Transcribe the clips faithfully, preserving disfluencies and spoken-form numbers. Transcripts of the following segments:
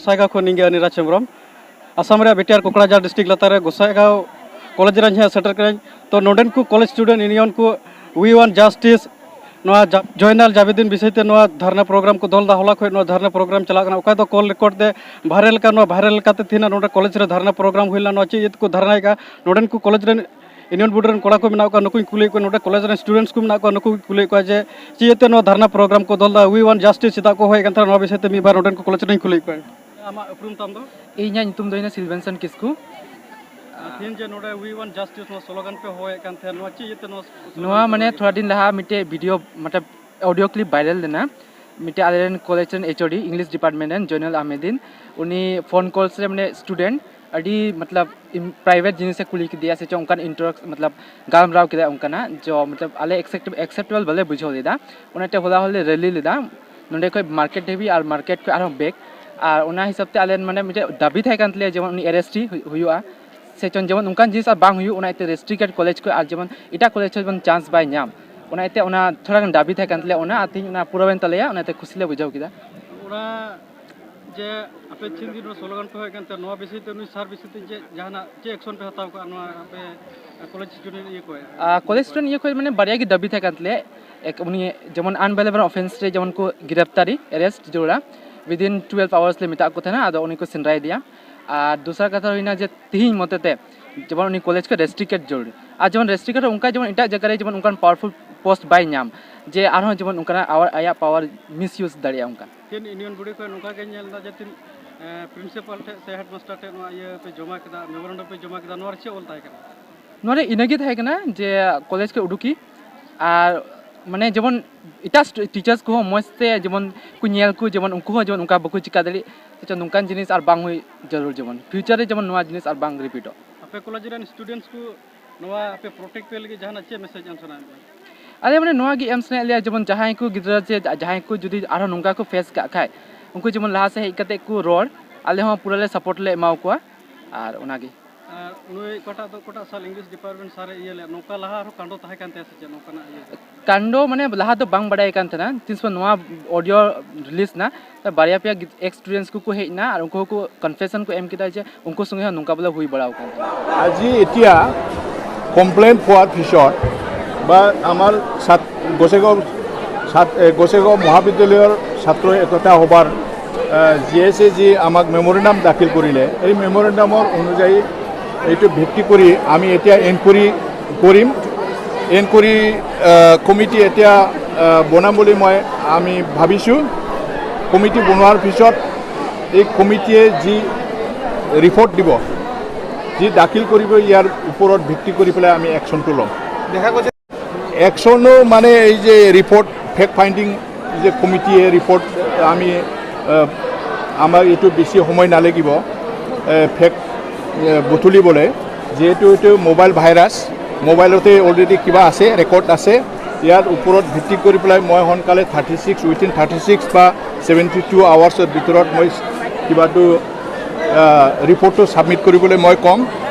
ᱜᱚᱥᱟᱭᱜᱟᱸᱣ ᱠᱷᱚᱱ ᱤᱧ ᱜᱮ ᱟᱱᱤᱨᱟᱡᱽ ᱦᱮᱢᱵᱨᱚᱢ᱾ ᱟᱥᱟᱢ ᱨᱮᱭᱟᱜ ᱵᱤᱴᱤᱟᱨ ᱠᱚᱠᱲᱟᱡᱟᱲ ᱰᱤᱥᱴᱨᱤᱠᱴ ᱞᱟᱛᱟᱨ ᱨᱮ ᱜᱚᱥᱟᱭᱜᱟᱸᱣ ᱠᱚᱞᱮᱡᱽ ᱨᱮ ᱤᱧ ᱦᱮᱡ ᱥᱮᱴᱮᱨ ᱠᱟᱹᱱᱟᱹᱧ᱾ ᱛᱚ ᱱᱚᱰᱮᱱ ᱠᱚ ᱠᱚᱞᱮᱡᱽ ᱥᱴᱩᱰᱮᱱᱴ ᱤᱭᱩᱱᱤᱭᱚᱱ ᱠᱚ We Want Justice, ᱱᱚᱣᱟ ᱡᱟ-, ᱡᱚᱭᱱᱟᱞ ᱡᱟᱵᱤᱫᱤᱱ ᱵᱤᱥᱚᱭ ᱛᱮ ᱱᱚᱣᱟ ᱫᱷᱟᱨᱱᱟ ᱯᱨᱳᱜᱨᱟᱢ ᱠᱚ ᱫᱚᱦᱚ ᱞᱮᱫᱟ᱾ ᱦᱚᱞᱟ ᱠᱷᱚᱱ ᱱᱚᱣᱟ ᱫᱷᱟᱨᱱᱟ ᱯᱨᱳᱜᱨᱟᱢ ᱪᱟᱞᱟᱜ ᱠᱟᱱᱟ᱾ ᱚᱠᱟ ᱫᱚ ᱠᱚᱞ ᱨᱮᱠᱚᱨᱰ ᱛᱮ ᱵᱷᱟᱭᱨᱟᱞ ᱞᱮᱠᱟ, ᱱᱚᱣᱟ ᱵᱷᱟᱭᱨᱟᱞ ᱞᱮᱠᱟᱛᱮ ᱛᱮᱦᱮᱧ ᱱᱚᱰᱮ ᱠᱚᱞᱮᱡᱽ ᱨᱮ ᱫᱷᱟᱨᱱᱟ ᱯᱨᱳᱜᱨᱟᱢ ᱦᱩᱭ ᱞᱮᱱᱟ᱾ ᱱᱚᱣᱟ ᱪᱮᱫ ᱤᱭᱟᱹ ᱛᱮᱠᱚ ᱫᱷᱟᱨᱱᱟᱭᱮᱫ ᱠᱟᱱᱟ? ᱱᱚᱰᱮᱱ ᱠᱚ ᱠᱚᱞᱮᱡᱽ ᱨᱮᱱ ᱤᱭᱩᱱᱤᱭᱚᱱ ᱵᱳᱨᱰ ᱨᱮᱱ ᱠᱚᱲᱟ ᱠᱚ ᱢᱮᱱᱟᱜ ᱠᱚᱣᱟ, ᱱᱩᱠᱩᱧ ᱠᱩᱞᱤᱭᱮᱫ ᱠᱚᱣᱟ᱾ ᱱᱚᱰᱮ ᱠᱚᱞᱮᱡᱽ ᱨᱮᱱ ᱥᱴᱩᱰᱮᱱᱴᱥ ᱠᱚ ᱢᱮᱱᱟᱜ ᱠᱚᱣᱟ, ᱱᱩᱠᱩᱧ ᱠᱩᱞᱤᱭᱮᱫ ᱠᱚᱣᱟ ᱡᱮ ᱪᱮᱫ ᱤᱭᱟᱹᱛᱮ ᱱᱚᱣᱟ ᱫᱷᱟᱨᱱᱟ ᱯᱨᱳᱜᱨᱟᱢ ᱠᱚ ᱫᱚᱦᱚ ᱞᱮᱫᱟ? We Want Justice ᱪᱮᱫᱟᱜ ᱠᱚ ᱦᱚᱦᱚᱭᱮᱫ ᱠᱟᱱ ᱛᱟᱦᱮᱱᱟ? ᱱᱚᱣᱟ ᱵᱤᱥᱚᱭ ᱛᱮ ᱢᱤᱫ ᱵᱟᱨ ᱱᱚᱰᱮᱱ ᱠᱚ ᱠᱚᱞᱮᱡᱽ ᱨᱮᱱ ᱠᱩᱞᱤᱭᱮᱫ ᱠᱚᱣᱟ᱾ ᱟᱢᱟᱜ ᱩᱯᱨᱩᱢ ᱛᱟᱢ ᱫᱚ? ᱤᱧᱟᱹᱜ ᱧᱩᱛᱩᱢ ᱫᱚ ᱦᱩᱭᱱᱟ ᱥᱤᱞᱵᱮᱱᱥᱚᱱ ᱠᱤᱥᱠᱩ᱾ ᱟᱨ ᱛᱮᱦᱮᱧ ᱡᱮ ᱱᱚᱰᱮ We Want Justice ᱱᱚᱣᱟ ᱥᱞᱳᱜᱟᱱ ᱯᱮ ᱦᱚᱦᱚᱭᱮᱫ ᱠᱟᱱ ᱛᱟᱦᱮᱸᱫ, ᱱᱚᱣᱟ ᱪᱮᱫ ᱤᱭᱟᱹᱛᱮ ᱱᱚᱣᱟ ᱥᱞᱳᱜᱟᱱ ᱱᱚᱣᱟ ᱯᱮ ᱢᱟᱱᱮ ᱦᱚᱦᱚᱭᱮᱫ ᱛᱷᱚᱲᱟ ᱠᱟᱱ ᱫᱤᱱ ᱛᱟᱦᱮᱸᱫ? ᱞᱟᱦᱟ ᱢᱤᱫᱴᱮᱡ ᱵᱷᱤᱰᱤᱭᱳ, ᱢᱚᱛᱞᱚᱵ, ᱚᱰᱤᱭᱳ ᱠᱞᱤᱯ ᱵᱷᱟᱭᱨᱟᱞ ᱞᱮᱱᱟ᱾ ᱢᱤᱫᱴᱮᱡ ᱟᱞᱮᱨᱮᱱ ᱠᱚᱞᱮᱡᱽ ᱨᱮᱱ ᱮᱭᱤᱪ ᱳ ᱰᱤ, ᱤᱝᱞᱤᱥ ᱰᱤᱯᱟᱨᱴᱢᱮᱱᱴ ᱨᱮᱱ ᱡᱚᱭᱱᱟᱞ ᱟᱦᱢᱮᱫᱤᱱ, ᱩᱱᱤ ᱯᱷᱳᱱ ᱠᱚᱞᱥ ᱨᱮ ᱢᱟᱱᱮ ᱥᱴᱩᱰᱮᱱᱴ ᱟᱹᱰᱤ, ᱢᱚᱛᱞᱚᱵ, ᱤᱢ-, ᱯᱨᱟᱭᱵᱷᱮᱴ ᱡᱤᱱᱤᱥᱮ ᱠᱩᱞᱤ ᱠᱮᱫᱮᱭᱟ ᱥᱮ ᱪᱮᱫ ᱚᱱᱠᱟᱱ ᱤᱱᱴᱨᱚ-, ᱢᱚᱛᱞᱚᱵ, ᱜᱟᱞᱢᱟᱨᱟᱣ ᱠᱮᱫᱟ ᱚᱱᱠᱟᱱᱟᱜ, ᱡᱚ, ᱢᱚᱛᱞᱚᱵ, ᱟᱞᱮ ᱮᱠᱥᱮᱯᱴ-, ᱮᱠᱥᱮᱯᱴᱮᱵᱚᱞ ᱵᱟᱞᱮ ᱵᱩᱡᱷᱟᱹᱣ ᱞᱮᱫᱟ᱾ ᱚᱱᱟᱛᱮ ᱦᱚᱞᱟ ᱦᱚᱸᱞᱮ ᱨᱮᱞᱤ ᱞᱮᱫᱟ᱾ ᱱᱚᱸᱰᱮ ᱠᱷᱚᱡ ᱢᱟᱨᱠᱮᱴ ᱫᱷᱟᱹᱵᱤᱡ ᱟᱨ ᱢᱟᱨᱠᱮᱴ ᱠᱷᱚᱡ ᱟᱨᱦᱚᱸ ᱵᱮᱠ᱾ ᱟᱨ ᱚᱱᱟ ᱦᱤᱥᱟᱹᱵ ᱛᱮ ᱟᱞᱮ, ᱢᱟᱱᱮ, ᱢᱤᱫᱴᱮᱡ ᱫᱟᱹᱵᱤ ᱛᱟᱦᱮᱸ ᱠᱟᱱ ᱛᱟᱞᱮᱭᱟ, ᱡᱮᱢᱚᱱ ᱩᱱᱤ ᱮᱨᱮᱥᱴ ᱦᱩᱭᱩᱜᱼᱟ, ᱥᱮ ᱪᱚᱝ ᱡᱮᱢᱚᱱ ᱚᱱᱠᱟᱱ ᱡᱤᱱᱤᱥ ᱟᱨ ᱵᱟᱝ ᱦᱩᱭᱩᱜ, ᱚᱱᱟ ᱤᱭᱟᱹᱛᱮ ᱨᱮᱥᱴᱨᱤᱠᱴᱮᱰ ᱠᱚᱞᱮᱡᱽ ᱠᱷᱚᱡ ᱟᱨ ᱡᱮᱢᱚᱱ ᱮᱴᱟᱜ ᱠᱚᱞᱮᱡᱽ ᱦᱚᱸ ᱡᱮᱢᱚᱱ ᱪᱟᱱᱥ ᱵᱟᱭ ᱧᱟᱢ᱾ ᱚᱱᱟ ᱤᱭᱟᱹᱛᱮ ᱚᱱᱟ ᱛᱷᱚᱲᱟ ᱜᱟᱱ ᱫᱟᱹᱵᱤ ᱛᱟᱦᱮᱸ ᱠᱟᱱ ᱛᱟᱞᱮᱭᱟ, ᱚᱱᱟ ᱟᱨ ᱛᱮᱦᱮᱧ ᱚᱱᱟ ᱯᱩᱨᱟᱹᱣᱮᱱ ᱛᱟᱞᱮᱭᱟ, ᱚᱱᱟᱛᱮ ᱠᱩᱥᱤ ᱞᱮ ᱵᱩᱡᱷᱟᱹᱣ ᱠᱮᱫᱟ᱾ ᱚᱱᱟ ᱡᱮ ᱟᱯᱮ ᱛᱤᱱ ᱫᱤᱱ ᱨᱮ ᱥᱞᱳᱜᱟᱱ ᱯᱮ ᱦᱚᱦᱚᱭᱮᱫ ᱠᱟᱱ ᱛᱟᱦᱮᱸ, ᱱᱚᱣᱟ ᱵᱤᱥᱚᱭ ᱛᱮ ᱩᱱᱤ ᱥᱟᱨ ᱵᱤᱥᱚᱭ ᱛᱮ ᱪᱮᱫ ᱡᱟᱦᱟᱱᱟᱜ, ᱪᱮᱫ ᱮᱠᱥᱚᱱ ᱯᱮ ᱦᱟᱛᱟᱣ ᱠᱟᱜᱼᱟ ᱱᱚᱣᱟ ᱟᱯᱮ ᱠᱚᱞᱮᱡᱽ ᱥᱴᱩᱰᱮᱱᱴ ᱤᱭᱟᱹ ᱠᱚ? ᱟᱨ ᱠᱚᱞᱮᱡᱽ ᱥᱴᱩᱰᱮᱱᱴ ᱤᱭᱟᱹ ᱠᱷᱚᱡ, ᱢᱟᱱᱮ, ᱵᱟᱨᱭᱟ ᱜᱮ ᱫᱟᱹᱵᱤ ᱛᱟᱦᱮᱸ ᱠᱟᱱ ᱛᱟᱞᱮᱭᱟ᱾ ᱮᱠ, ᱩᱱᱤ ᱡᱮᱢᱚᱱ ᱟᱱᱵᱮᱞᱮᱵᱷᱟᱨ ᱚᱯᱷᱮᱱᱥ ᱨᱮ ᱡᱮᱢᱚᱱ ᱠᱚ ᱜᱨᱮᱯᱛᱟᱨᱤ, ᱮᱨᱮᱥᱴ ᱡᱟᱹᱨᱩᱲᱟ, ᱣᱤᱫᱤᱱ ᱴᱩᱭᱮᱞᱵᱷ ᱟᱣᱟᱨᱥ ᱞᱮ ᱢᱮᱛᱟᱜ ᱠᱚ ᱛᱟᱦᱮᱱᱟ, ᱟᱫᱚ ᱩᱱᱤ ᱠᱚ ᱥᱮᱸᱫᱽᱨᱟᱭᱮᱫᱮᱭᱟ᱾ ᱟᱨ ᱫᱚᱥᱟᱨ ᱠᱟᱛᱷᱟ ᱦᱩᱭᱱᱟ ᱡᱮ ᱛᱤᱦᱤᱧ ᱢᱚᱛᱮ ᱛᱮ ᱡᱮᱢᱚᱱ ᱩᱱᱤ ᱠᱚᱞᱮᱡᱽ ᱠᱚ ᱨᱮᱥᱴᱨᱤᱠᱮᱴ ᱡᱟᱹᱨᱩᱲ, ᱟᱨ ᱡᱮᱢᱚᱱ ᱨᱮᱥᱴᱨᱤᱠᱮᱴ ᱚᱱᱠᱟ ᱡᱮᱢᱚᱱ ᱮᱴᱟᱜ ᱡᱟᱭᱜᱟ ᱨᱮ ᱡᱮᱢᱚᱱ ᱚᱱᱠᱟᱱ ᱯᱟᱣᱟᱨᱯᱷᱩᱞ ᱯᱳᱥᱴ ᱵᱟᱭ ᱧᱟᱢ, ᱡᱮ ᱟᱨᱦᱚᱸ ᱡᱮᱢᱚᱱ ᱚᱱᱠᱟᱱᱟᱜ ᱟᱣᱟᱨ, ᱟᱭᱟᱜ ᱯᱟᱣᱟᱨ ᱢᱤᱥᱤᱭᱩᱡᱽ ᱫᱟᱲᱮᱭᱟᱜᱼᱟ ᱚᱱᱠᱟ᱾ ᱛᱤᱦᱤᱧ ᱤᱭᱩᱱᱤᱭᱚᱱ ᱵᱚᱰᱤ ᱠᱷᱚᱱ ᱱᱚᱝᱠᱟ ᱜᱮ ᱧᱮᱞ ᱮᱫᱟ ᱡᱮ ᱛᱤᱱ, ᱮ, ᱯᱨᱤᱱᱥᱤᱯᱟᱞ ᱴᱷᱮᱱ ᱥᱮ ᱦᱮᱰᱢᱟᱥᱴᱟᱨ ᱴᱷᱮᱱ ᱱᱚᱣᱟ ᱤᱭᱟᱹ ᱯᱮ ᱡᱚᱢᱟ ᱠᱮᱫᱟ, ᱢᱮᱢᱳᱨᱮᱱᱰᱟᱢ ᱯᱮ ᱡᱚᱢᱟ ᱠᱮᱫᱟ, ᱱᱚᱣᱟ ᱨᱮ ᱪᱮᱫ ᱚᱞ ᱛᱟᱦᱮᱸ ᱠᱟᱱᱟ? ᱱᱚᱣᱟ ᱨᱮ ᱤᱱᱟᱹᱜᱮ ᱛᱟᱦᱮᱸ ᱠᱟᱱᱟ ᱡᱮ ᱠᱚᱞᱮᱡᱽ ᱠᱷᱚᱱ ᱩᱰᱩᱠᱤ ᱟᱨ ᱢᱟᱱᱮ ᱡᱮᱢᱚᱱ ᱮᱴᱟᱜ ᱴᱤᱪᱟᱨᱥ ᱠᱚᱦᱚᱸ ᱢᱚᱡᱽ ᱛᱮ ᱡᱮᱢᱚᱱ ᱠᱚ ᱧᱮᱞ ᱠᱚ, ᱡᱮᱢᱚᱱ ᱩᱱᱠᱩ ᱦᱚᱸ ᱡᱮᱢᱚᱱ ᱚᱱᱠᱟ ᱵᱟᱠᱚ ᱪᱤᱠᱟ ᱫᱟᱲᱮᱜ᱾ ᱟᱪᱪᱷᱟ, ᱱᱚᱝᱠᱟᱱ ᱡᱤᱱᱤᱥ ᱟᱨ ᱵᱟᱝ ᱦᱩᱭ ᱡᱟᱹᱨᱩᱲ, ᱡᱮᱢᱚᱱ ᱯᱷᱤᱭᱩᱪᱟᱨ ᱨᱮ ᱡᱮᱢᱚᱱ ᱱᱚᱣᱟ ᱡᱤᱱᱤᱥ ᱟᱨ ᱵᱟᱝ ᱨᱤᱯᱤᱴᱚᱜ᱾ ᱟᱯᱮ ᱠᱚᱞᱮᱡᱽ ᱨᱮᱱ ᱥᱴᱩᱰᱮᱱᱴᱥ ᱠᱚ ᱱᱚᱣᱟ ᱟᱯᱮ ᱯᱨᱚᱴᱮᱠᱴ ᱯᱮ ᱞᱟᱹᱜᱤᱫ ᱡᱟᱦᱟᱱᱟᱜ ᱪᱮᱫ ᱢᱮᱥᱮᱡᱽ ᱮᱢ ᱥᱟᱱᱟᱭᱮᱫ ᱠᱚᱣᱟ? ᱟᱞᱮ ᱢᱟᱱᱮ ᱱᱚᱣᱟ ᱜᱮ ᱮᱢ ᱥᱟᱱᱟᱭᱮᱫ ᱞᱮᱭᱟ, ᱡᱮᱢᱚᱱ ᱡᱟᱦᱟᱸᱭ ᱠᱚ ᱜᱤᱫᱽᱨᱟᱹ ᱥᱮ ᱡᱟᱦᱟᱸᱭ ᱠᱚ ᱡᱩᱫᱤ ᱟᱨᱦᱚᱸ ᱱᱚᱝᱠᱟ ᱠᱚ ᱯᱷᱮᱥ ᱠᱟᱜ ᱠᱷᱟᱡ, ᱩᱱᱠᱩ ᱡᱮᱢᱚᱱ ᱞᱟᱦᱟ ᱥᱮᱫ ᱦᱮᱡ ᱠᱟᱛᱮ ᱠᱚ ᱨᱚᱲ, ᱟᱞᱮ ᱦᱚᱸ ᱯᱩᱨᱟᱹ ᱞᱮ ᱥᱟᱯᱳᱨᱴ ᱞᱮ ᱮᱢᱟ ᱠᱚᱣᱟ᱾ ᱟᱨ ᱚᱱᱟᱜᱮ᱾ ᱟᱨ ᱱᱩᱭ ᱚᱠᱟᱴᱟᱜ ᱫᱚ, ᱚᱠᱟᱴᱟᱜ ᱥᱟᱞ ᱤᱝᱞᱤᱥ ᱰᱤᱯᱟᱨᱴᱢᱮᱱᱴ ᱥᱟᱨᱮ ᱤᱭᱟᱹ ᱞᱮᱫ, ᱱᱚᱝᱠᱟ ᱞᱟᱦᱟ ᱟᱨᱦᱚᱸ ᱠᱟᱱᱰᱚ ᱛᱟᱦᱮᱸ ᱠᱟᱱ ᱛᱟᱭᱟ ᱥᱮ ᱪᱮᱫ ᱱᱚᱝᱠᱟᱱᱟᱜ ᱤᱭᱟᱹ? ᱠᱟᱱᱰᱚ ᱢᱟᱱᱮ ᱞᱟᱦᱟ ᱫᱚ ᱵᱟᱝ ᱵᱟᱲᱟᱭ ᱠᱟᱱ ᱛᱟᱦᱮᱱᱟ, ᱛᱤᱥ ᱱᱚᱣᱟ ᱚᱰᱤᱭᱳ ᱨᱤᱞᱤᱡᱽ ᱮᱱᱟ, ᱵᱟᱨᱭᱟ ᱯᱮᱭᱟ ᱮᱠᱥ ᱥᱴᱩᱰᱮᱱᱴᱥ ᱠᱚᱠᱚ ᱦᱮᱡ ᱮᱱᱟ ᱟᱨ ᱩᱱᱠᱩ ᱦᱚᱸᱠᱚ ᱠᱚᱱᱯᱷᱮᱥᱚᱱ ᱠᱚ ᱮᱢ ᱠᱮᱫᱟ ᱡᱮ ᱩᱱᱠᱩ ᱥᱚᱸᱜᱮ ᱦᱚᱸ ᱱᱚᱝᱠᱟ ᱵᱚᱞᱮ ᱦᱩᱭ ᱵᱟᱲᱟᱣ ᱠᱟᱱ ᱛᱟᱦᱮᱱᱟ᱾ আজি এতিয়া কমপ্লেইন পোৱাৰ পিছত বা আমাৰ ছাত- গোসাইগাঁও ছাত- এ, গোসাইগাঁও মহাবিদ্যালয়ৰ ছাত্ৰ একতা সভাৰ, এ, জি এছে যি আমাক মেমৰেণ্ডাম দাখিল কৰিলে, এই মেমৰেণ্ডামৰ অনুযায়ী এইটো ভিত্তি কৰি আমি এতিয়া এনকুৱাৰী কৰিম। এনকুৱাৰী, এ, কমিটি এতিয়া, এ, বনাম বুলি মই, আমি ভাবিছোঁ। কমিটি বনোৱাৰ পিছত এই কমিটিয়ে যি ৰিপৰ্ট দিব, যি দাখিল কৰিব, ইয়াৰ ওপৰত ভিত্তি কৰি পেলাই আমি একশ্যনটো ল'ম। দেখা গৈছে একশ্যনো মানে এই যে ৰিপৰ্ট, ফেক্ট ফাইণ্ডিং যে কমিটিয়ে ৰিপৰ্ট, আমি, আহ, আমাৰ এইটো বেছি সময় নালাগিব, এ, ফেক্ট, এ, বুটলিবলৈ, যিহেতু এইটো মোবাইল ভাইৰাছ, মোবাইলতে অলৰেডি কিবা আছে, ৰেকৰ্ড আছে। ইয়াৰ ওপৰত ভিত্তি কৰি পেলাই মই সোনকালে thirty six, within thirty six বা ছেভেণ্টি টু আৱাৰ্ছৰ ভিতৰত মই কিবাটো, আহ, ৰিপৰ্টটো ছাবমিট কৰিবলৈ মই ক'ম।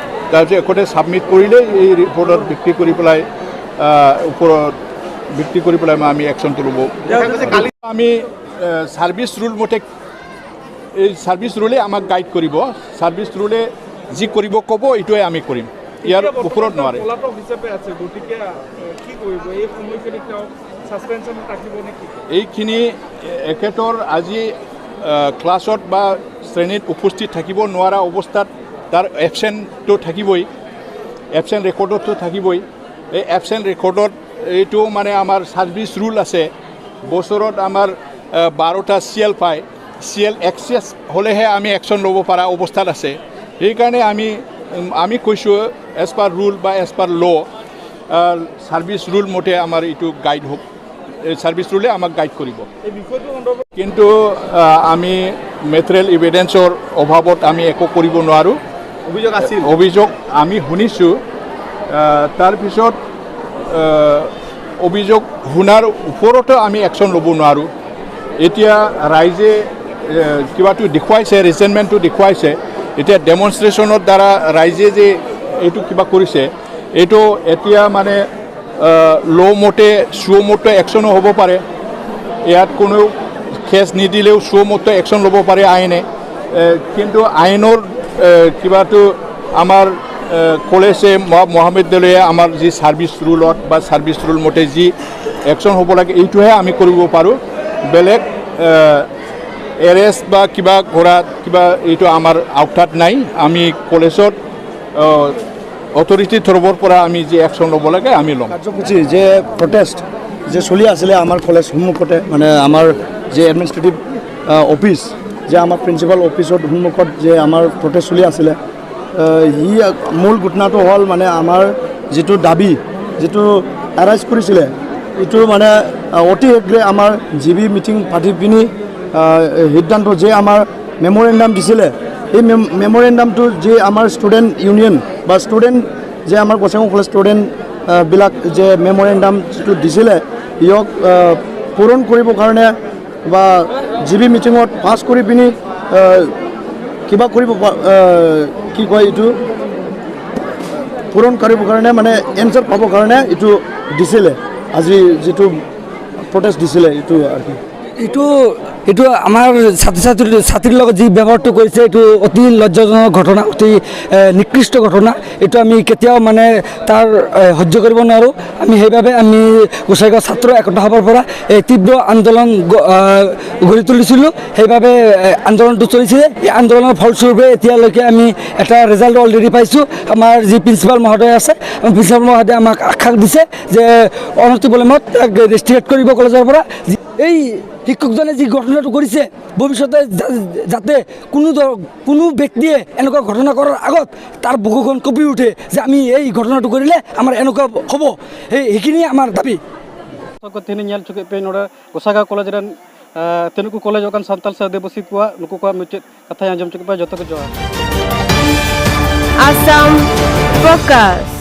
তাৰপিছত এখেতে ছাবমিট কৰিলে এই ৰিপৰ্টত ভিত্তি কৰি পেলাই, আহ, ওপৰত ভিত্তি কৰি পেলাই আমি একশ্যনটো ল'ব। দেখা গৈছে কালি আমি, আহ, ছাৰ্ভিচ ৰুল মতে, এই ছাৰ্ভিচ ৰুলে আমাক গাইড কৰিব। ছাৰ্ভিচ ৰুলে যি কৰিব ক'ব, এইটোৱে আমি কৰিম, ইয়াৰ এতিয়া বৰ্তমান ওপৰত তেওঁ নোৱাৰে। পলাতক হিচাপে আছে, গতিকে, আহ, কি কৰিব? এই সময়খিনিত তেওঁ ছাছপেনশ্যনত ৰাখিব নেকি? এইখিনি এখেতৰ আজি, আহ, ক্লাছত বা শ্ৰেণীত উপস্থিত থাকিব নোৱাৰা অৱস্থাত তাৰ এবচেণ্টটো থাকিবই, এবচেণ্ট ৰেকৰ্ডতো থাকিবই। এই এবচেণ্ট ৰেকৰ্ডত এইটো মানে আমাৰ ছাৰ্ভিচ ৰুল আছে, বছৰত আমাৰ, আহ, বাৰটা চি এল পায়, চি এল এক্সেছ হ'লেহে আমি একশ্যন ল'ব পৰা অৱস্থাত আছে। সেইকাৰণে আমি, উম, আমি কৈছোঁ এজ পাৰ ৰুল বা এজ পাৰ ল', আহ, ছাৰ্ভিচ ৰুল মতে আমাৰ এইটো গাইড হ'ব। ছাৰ্ভিচ ৰুলে আমাক গাইড কৰিব। কিন্তু আহ, আমি মেটেৰিয়েল ইভিডেন্সৰ অভাৱত আমি একো কৰিব নোৱাৰোঁ। অভিযোগ আছিল। অভিযোগ আমি শুনিছোঁ। আহ, তাৰপিছত আহ, অভিযোগ শুনাৰ ওপৰতো আমি একশ্যন ল'ব নোৱাৰোঁ। এতিয়া ৰাইজে এ, কিবাটো দেখুৱাইছে, ৰিজেণ্টমেণ্টটো দেখুৱাইছে। এতিয়া ডেমনষ্ট্ৰেশ্যনৰ দ্বাৰা ৰাইজে যে এইটো কিবা কৰিছে, এইটো এতিয়া মানে ল' মতে চুঅ' মতে একশ্যনো হ'ব পাৰে। ইয়াত কোনো কেছ নিদিলেও চুঅ' মতে একশ্যন ল'ব পাৰে আইনে। এ, কিন্তু আইনৰ এ, কিবাটো আমাৰ এ, কলেজে মহা- মহাবিদ্যালয়ে আমাৰ যি ছাৰ্ভিচ ৰুলত বা ছাৰ্ভিচ ৰুল মতে যি একশ্যন হ'ব লাগে, এইটোহে আমি কৰিব পাৰোঁ। বেলেগ এ, এৰেষ্ট বা কিবা কৰা কিবা এইটো আমাৰ আওতাত নাই। আমি কলেজত অ, অথৰিটি তৰফৰ পৰা আমি যি একশ্যন ল'ব লাগে আমি ল'ম। কাৰ্যসূচী যে প্ৰটেষ্ট যে চলি আছিলে আমাৰ কলেজ সন্মুখতে, মানে আমাৰ যে এডমিনিষ্ট্ৰেটিভ অফিচ, যে আমাৰ প্ৰিন্সিপাল অফিচৰ সন্মুখত যে আমাৰ প্ৰটেষ্ট চলি আছিলে, আহ, সি মূল ঘটনাটো হ'ল মানে আমাৰ যিটো দাবী, যিটো এৰাইজ কৰিছিলে, এইটো মানে আহ, অতি শীঘ্ৰে আমাৰ জি বি মিটিং পাতি পিনি আহ, সিদ্ধান্ত যে আমাৰ মেমৰেণ্ডাম দিছিলে, সেই মেম মেমৰেণ্ডামটো যে আমাৰ ষ্টুডেণ্ট ইউনিয়ন বা ষ্টুডেণ্ট যে আমাৰ গছাঙ কলেজ ষ্টুডেণ্ট আহ, বিলাক যে মেমৰেণ্ডাম যিটো দিছিলে, ইয়াক আহ, পূৰণ কৰিবৰ কাৰণে বা জি বি মিটিঙত পাছ কৰি পিনি আহ, কিবা কৰিব পা- আহ, কি কয় এইটো, পূৰণ কৰিবৰ কাৰণে মানে এনচাৰ পাবৰ কাৰণে এইটো দিছিলে, আজি যিটো প্ৰটেষ্ট দিছিলে এইটো আৰু কি। এইটো এইটো আমাৰ ছাত্ৰ ছাত্ৰী ছাত্ৰীৰ লগত যি ব্যৱহাৰটো কৰিছে, এইটো অতি লজ্জাজনক ঘটনা, অতি এ, নিকৃষ্ট ঘটনা। এইটো আমি কেতিয়াও মানে তাৰ এ, সহ্য কৰিব নোৱাৰোঁ। আমি সেইবাবে আমি গোসাইগাঁও ছাত্ৰ একতা সভাৰ পৰা এই তীব্ৰ আন্দোলন গ- আহ, গঢ়ি তুলিছিলোঁ। সেইবাবে এ, আন্দোলনটো চলিছিলে। এই আন্দোলনৰ ফলস্বৰূপে এতিয়ালৈকে আমি এটা ৰেজাল্ট অলৰেডি পাইছোঁ। আমাৰ যি প্ৰিন্সিপাল মহোদয় আছে, আমাৰ প্ৰিন্সিপাল মহোদয়ে আমাক আশ্বাস দিছে যে অনতিবিলম্বত তাক ৰেষ্টিগেট কৰিব কলেজৰ পৰা। যি- এই শিক্ষকজনে যি ঘটনাটো কৰিছে, ভৱিষ্যতে যা- যাতে কোনো দ- কোনো ব্যক্তিয়ে এনেকুৱা ঘটনা কৰাৰ আগত তাৰ বুকুখন কঁপি উঠে যে আমি এই ঘটনাটো কৰিলে আমাৰ এনেকুৱা হ'ব, সেই সেইখিনিয়ে আমাৰ দাবী। ᱛᱚ ᱠᱚ ᱛᱮᱦᱮᱧ ᱧᱮᱞ ᱦᱚᱪᱚ ᱠᱮᱫ ᱯᱮ ᱱᱚᱰᱮ ᱜᱚᱥᱟᱜᱟᱸᱣ ᱠᱚᱞᱮᱡᱽ ᱨᱮᱱ, ᱮ, ᱛᱤᱱᱟᱹᱜ ᱠᱚ ᱠᱚᱞᱮᱡᱚᱜ ᱠᱟᱱ ᱥᱟᱱᱛᱟᱲ ᱥᱮ ᱟᱹᱫᱤᱵᱟᱹᱥᱤ ᱠᱚᱣᱟᱜ, ᱱᱩᱠᱩ ᱠᱚᱣᱟᱜ ᱢᱤᱫᱴᱮᱡ ᱠᱟᱛᱷᱟᱧ ᱟᱸᱡᱚᱢ ᱦᱚᱪᱚ ᱠᱮᱫ ᱯᱮ, ᱡᱚᱛᱚ ᱠᱚ ᱡᱚᱦᱟᱨ᱾ Assam Focus.